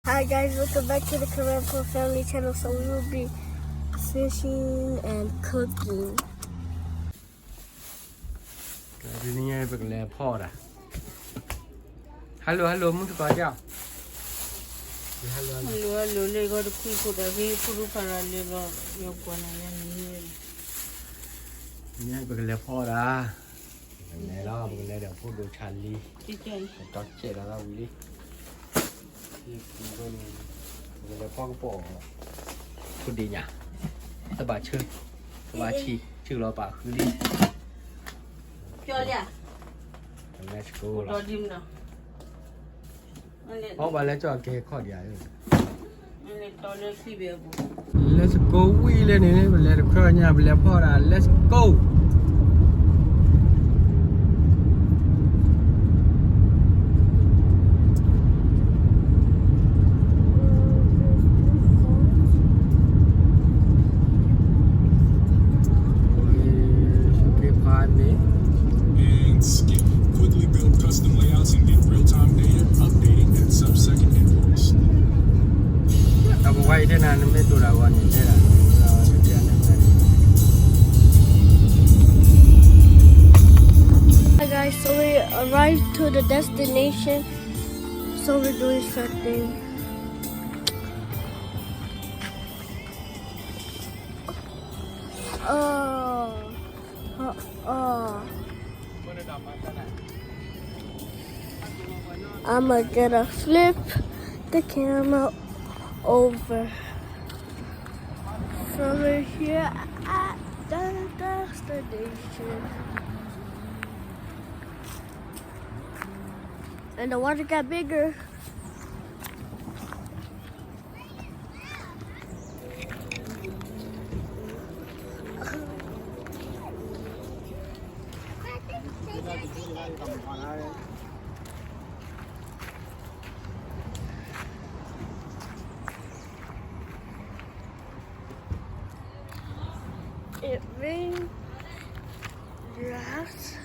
Hi guys, welcome back to the Karen Pro Family Channel. So we will be fishing and cooking. တနံၤအံၤ ပကလဲၤဖီၣ်တၢ် hello hello မုၢ်တကီၢ်တၢ် hello hello လၢဂီၢ်တခွံခိၣ်တၢ်ဖံဖုရူဖးရၤလၢလီၤ ယကွၢ်နၤယၤန့ၣ် တနံၤအံၤ ပကလဲၤဖီၣ်တၢ် ပကလဲၤလီၤ ပကလဲၤဒီးဖိဒိၣ်ဆၣ်လံၤ ပတီၢ်ကဲးဒီးသးဝံၤလံ ပကလဲၤဖီၣ်ကပီၤ ဖိဒံညါ သဘၣ်ဆၢ သဘၣ်ဆံး ဆူၣ်လီၤပာ်ဃုလံ let's go လီၤ အီၣ်ဘၣ်လဲၣ်ကၠီကဲခီၣ်ဒံးဧါ let's go ဝံၤလဲၣ်န့ၣ် ပလဲၤတခွဲညါ ပလဲၤဖီၣ်တၢ် let's go And skip. Quickly build custom layouts and get real-time data updating at sub-second intervals. တၢ်ပဝါအံၤတဲနၤ နမ့ၢ်ဒိးတၢ်ဂီၤန့ၣ်တဲဒၣ် Hi guys, so we arrived to the destination. So we're doing something. Oh, uh, uh. I'ma get a flip the camera over. So we're here at the destination. And the water got bigger. It rained last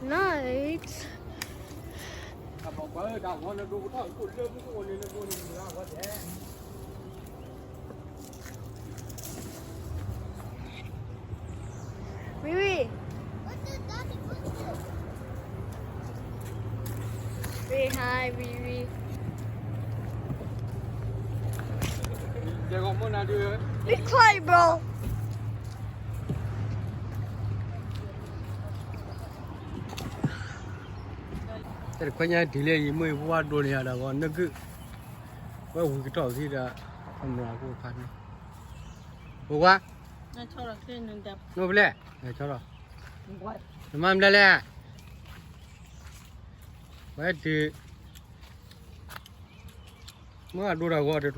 night. Riri. Say hi, Riri. Be quiet, bro. တခွဲညါတုၤလၢယမိၢ်ယဖိဝါဒိးန့ၢ်ယၤဒီးဂီၤနကုၢ် ဝဲဝံၤကတီၢ်ခံဒီး အမရၤကိၣ်ဖးန့ၣ် ပဝါ နိဘျဲၣ် နမၤဘျဲၣ်လဲၣ် ဝဲတုၤ မ့ၢ်အဒိတၢ်ဂီၤတကျိ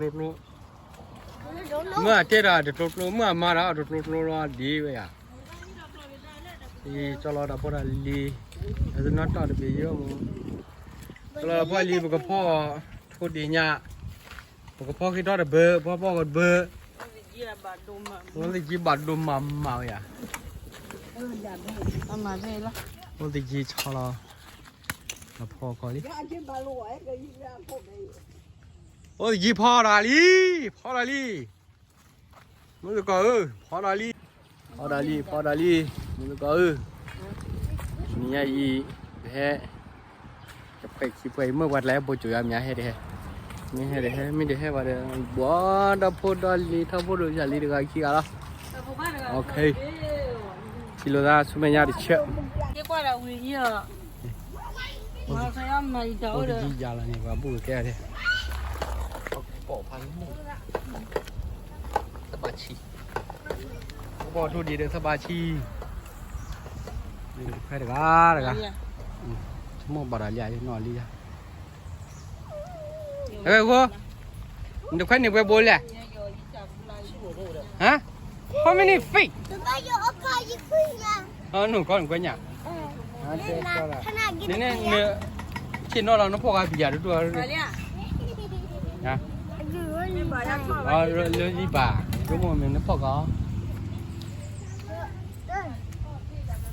ကျိ မ့ၢ်အတဲတၢ်တကျိကျိ မ့ၢ်အမၤတၢ်တကျိကျိလီၤဒ်ဝဲယၤ ကၠီလီၤတၢ်ဖိတၢ်လံၤ အသနီၣ်တီၢ်တဘ့ၣ်ယိမး ကၠီလီၤတၢ်ဖိလံၤ ပကဖီၣ်ထိၣ်ဒ့ၣ်ညါ ပကဖီၣ်ဃ့ထီၣ်တဘၢ ဖီၣ်ဖီၣ်ကတဘၢ အိၣ်သယံၤဘၣ်ဒိမးမးဝဲယၤ အိၣ်သယံၤဆီလီၤ ဖီၣ်ကီၢ်လံ အိၣ်သယံၤဖီၣ်တၢ်လံ ဖီၣ်တၢ်လံ မုၢ်သကိးဧၢ ဖီၣ်တၢ်လံ ဖီၣ်တၢ်လံ ဖီၣ်တၢ်လံ မုၢ်သကိးဧၢ နံၤညါအံၤ ပဟဲ တဖှဲးခံဖှဲးအံၤ မ့ၢ်ပှၤတလဲၤဘိကိၤယါမး ဟဲတဟဲ မ့ၢ်ဟဲတဟဲ မ့ၢ်တဟဲဘၣ်ဒီး ဘှီဒီဖိဒီလံၤ ထီၣ်ဖိဒိၣ်ယၤလံၤတဂၤခံဂၤလီၤ ထံၣ်လိာ်သးဆူမဲာ်ညါတဆၢ အိၣ်တယံၤယၤလီၤန့ၣ် ပှၤဘူၣ်ကကဲဒဲး ပိာ်ဖးလၢမိၢ် သဘၣ်ဆံး ပိာ်ထိၣ်ဒံးဒီးသဘၣ်ဆံး တခွဲတဂၤတဂၤ ဆိကမိၣ်ဘၣ်ဒီးလံ နီၢ်လံ ဟဲဝဲအဃိ နတခွဲန့ၣ်ပှဲၤဘိလဲၣ် ဟါ how many feet နုၢ်ကီနခွဲညါ န ဆ့ၣ်နီၤလီၤနဖီၣ်ကါပံၤယၤတတူၢ် လၢယဘၣ် ဒိၣ်မိၢ်မ့ၢ်နဖီၣ်ကါ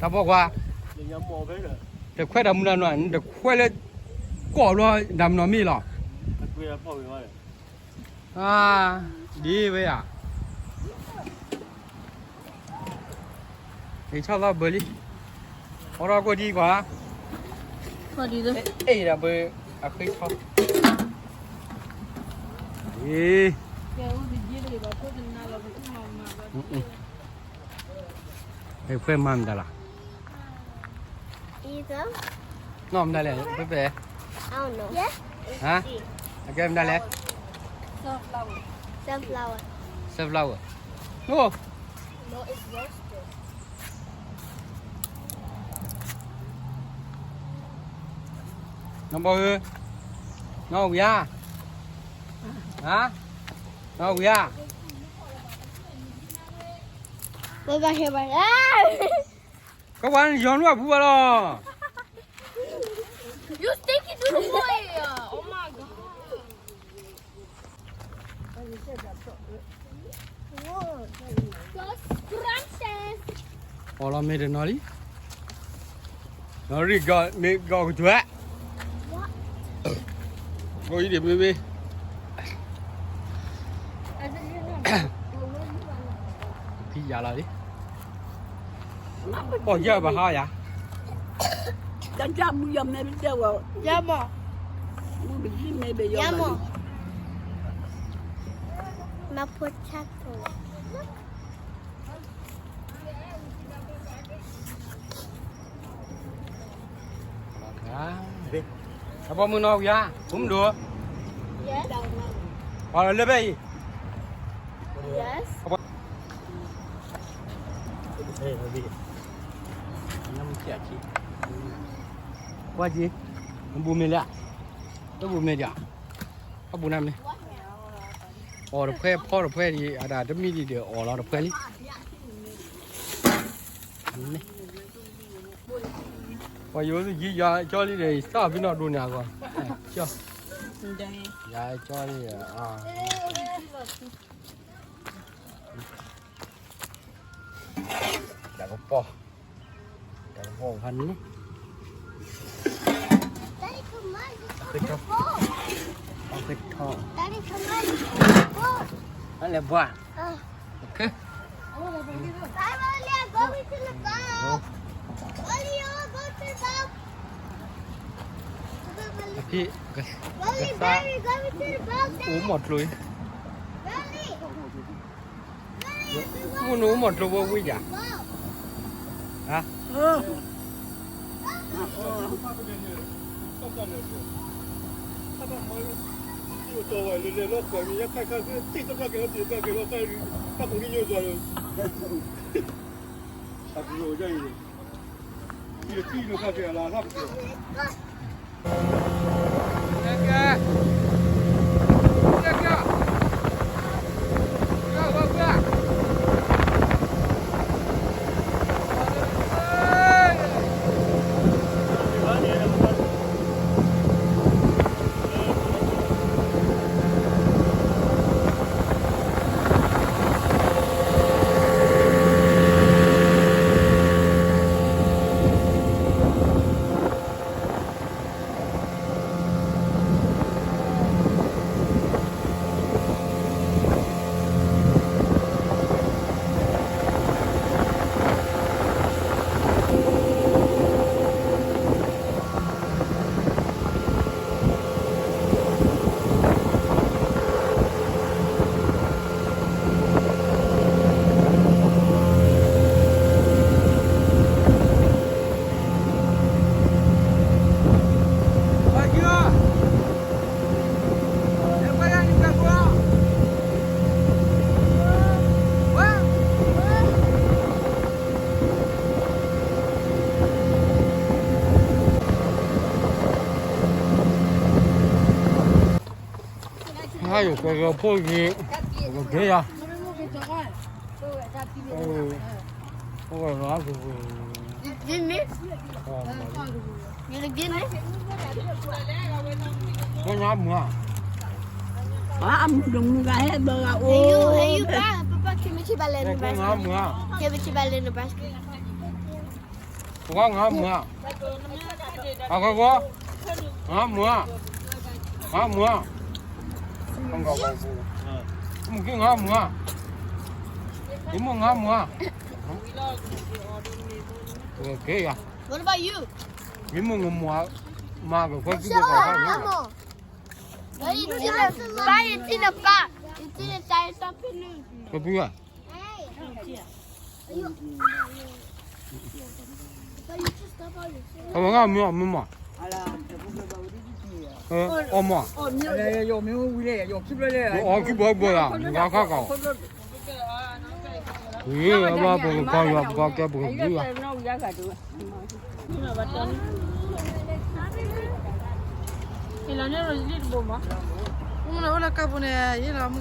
တၢ်ဖီၣ်ကွၢ် တခွဲတၢ်မုၢ်လၢ်နီၢ် နတခွဲလၢ ကီၢ်ဘျီ တၢ်မုၢ်နီၢ်မ့ၢ်လီၤ ဒ်ဝဲယၤ, ယဆီၣ်လီၤဘၢလံ, အိးထီၣ်ကိၣ်ထံကွၢ်, အဲၣ်ဒၣ်ဘၢအဃ့ထီ, အ့ၣ်, ဖဲမၤမတၤလီၤ, နီၢ်မတၤလဲၣ်, ဖဲဖဲ, ဟါ, အကဲမတၤလဲၣ်, sunflower, အိၣ် နီၢ်ဘီဧၢ, နီၢ်ဝံၤဧါ, ဟါ, နီၢ်ဝံၤဧါ, ကဝါနယီၤနွဲၣ်ဖူဘၣ်လီၤ, you stinky little boy, oh my god. Scrumptious. အိးလီၤမ့ၢ်တနီၤလံ, နီၢ်ရံၣ်ကီမ့ၢ်ကီကတၢၢ်, ကိးအံၤဒ်မ့ၢ်မ့ၢ်, ဖံယၤလီၤလံ, ပီၢ်ယၢ်ဘၣ်ဟါယၤ, တၢ်မူယီၤမဲာ်တဲဝဲ, ယၤမီၢ်, မူပစံၣ်မဲာ်ဘဲယီၤ, ယၤမီၢ်, မၤဖိဆါဖိ အဘီမုၢ်နီၢ်ဝံၤဧါ, မူမဒိၣ်, ပှၤလၢဘဲအံၤ, ကွၢ်က့ၤ, နဘူးမ့ၢ်လဲၣ်, နဘူးမ့ၢ်ဒီး, အဘူးနၤမ့ၢ်, အီၣ်တဖှဲဖီတဖှဲဒံး အဒၣ်တမံၤဒံးဒီးအီၣ်လီၤတဖှဲလံ. ပှၤယိၤသယံၣ်ယၤကၠီလံဒီး ယသၣ်ဖံနီၣ်ဒိၣ်န့ၣ်အဂီၢ်, ယၤကၠီလံ, တၢ်ကပီၤ, တၢ်ကပီၤဖးန့ၣ်, အဃ့ထီၣ်, အဃ့ထီၣ်, အလဲၤဘှါ, အဖံ, ကသါ, အိၣ်မီၢ်ကျိၤအံၤ, မုၢ်နုာ်အိၣ်မီၢ်ကျိၤဝဲဝံၤယၤ, ဟါ ဟါယိၤကွဲကဖိဂ့ၤ, ကက့ၤယၤ, အိၣ်, အိၣ်, ကနါမုာ်ဧါ, အမုာ်တမုာ်ဂၤဟဲဘၢဂၤအိၣ်, ဟဲယူၤဘၣ်, ပပၢ်ခံမ့ၢ်ဆံးဘၣ်လဲၣ် Nebraska, ကဲမ့ၢ်ဆံးဘၣ်လဲၣ် Nebraska. ပှၤငါမုာ်ဧါ, အဂီၢ်ဂီၢ်, ငါမုာ်ဧါ, ငါမုာ်ဧါ, ပှၤငါမုာ်ဧါ. မုၢ်က့ငါမုၢ်ဧါ, ယမုၢ်ငါမုၢ်ဧါ, က့ယၤ, What about you? ယမုၢ်ငမုၢ်ဧါ, မၤကခွဲက့ၤကီး, ဘါယတံၢ်နပၢ်, ယတံၢ်နတၢ်ယတၢ်ဖဲနုၢ်, ကပူၤဧါ အဝဲငါမ့ၢ်အီၣ်မ့ၢ်မး, အီၣ်မး, အီၣ်ခံဘီဘီယၤ, မုၢ်ဂၤခါကီး, ဝံၤအဘၣ်ပကခီယွၤပကီကဲပကဘုယၤ, အိၣ်လၢကါပူၤန့ၣ် ယ့ၢ်လီၤမုၢ်က ပအီၣ်ပထးဝံၤလံပကဂ့ၤ, ဖံနါမုၢ်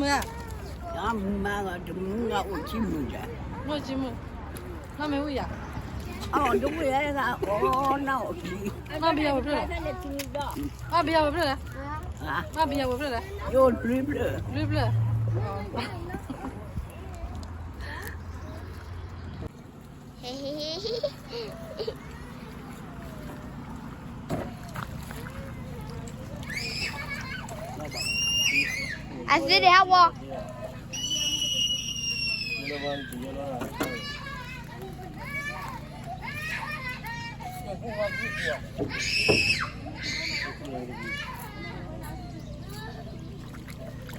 ဧါ, မုၢ်မးတမုၢ်ဂၤအိၣ်ဆံမုၢ်, အိၣ်ဆံမုၢ်, နမ့ၢ်ဝံၤယၤ, အီၣ်တဝံၤယၤ, နဘံယၤဝဲဖျၢၣ်လဲၣ်, နဘံယၤဝဲဖျၢၣ်လဲၣ်, နဘံယၤဝဲဖျၢၣ်လဲၣ်, လွံၢ်ဖျၢၣ်, လွံၢ်ဖျၢၣ် I said it, how walk?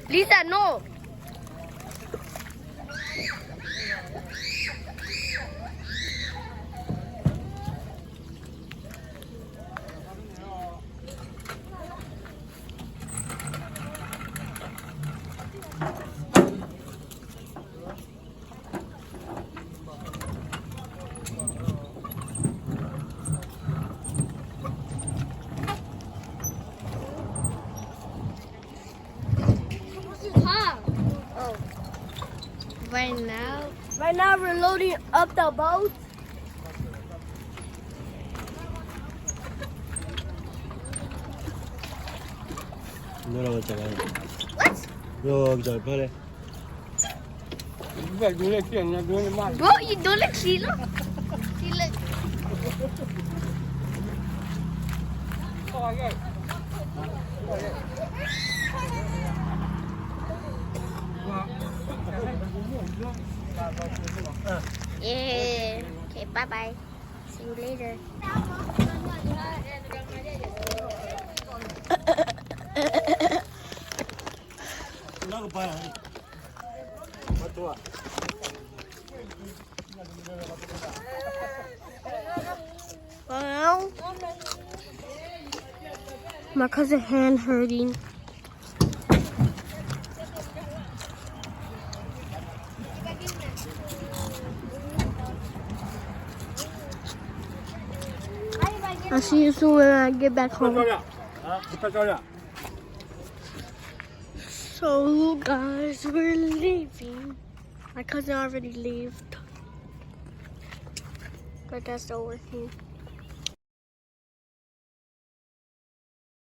Lisa, no. Huh? Oh. Right now, right now we're loading up the boat. နလီၤကစၢ်လီၤ, What? နလီၤကစၢ်ဖဲလဲၣ်, Bro, you don't look clean. Clean. Yeah. Okay, bye bye. See you later. Well, my cousin hand hurting. I'll see you soon when I get back home. So, guys, we're leaving. My cousin already left. But that's over here.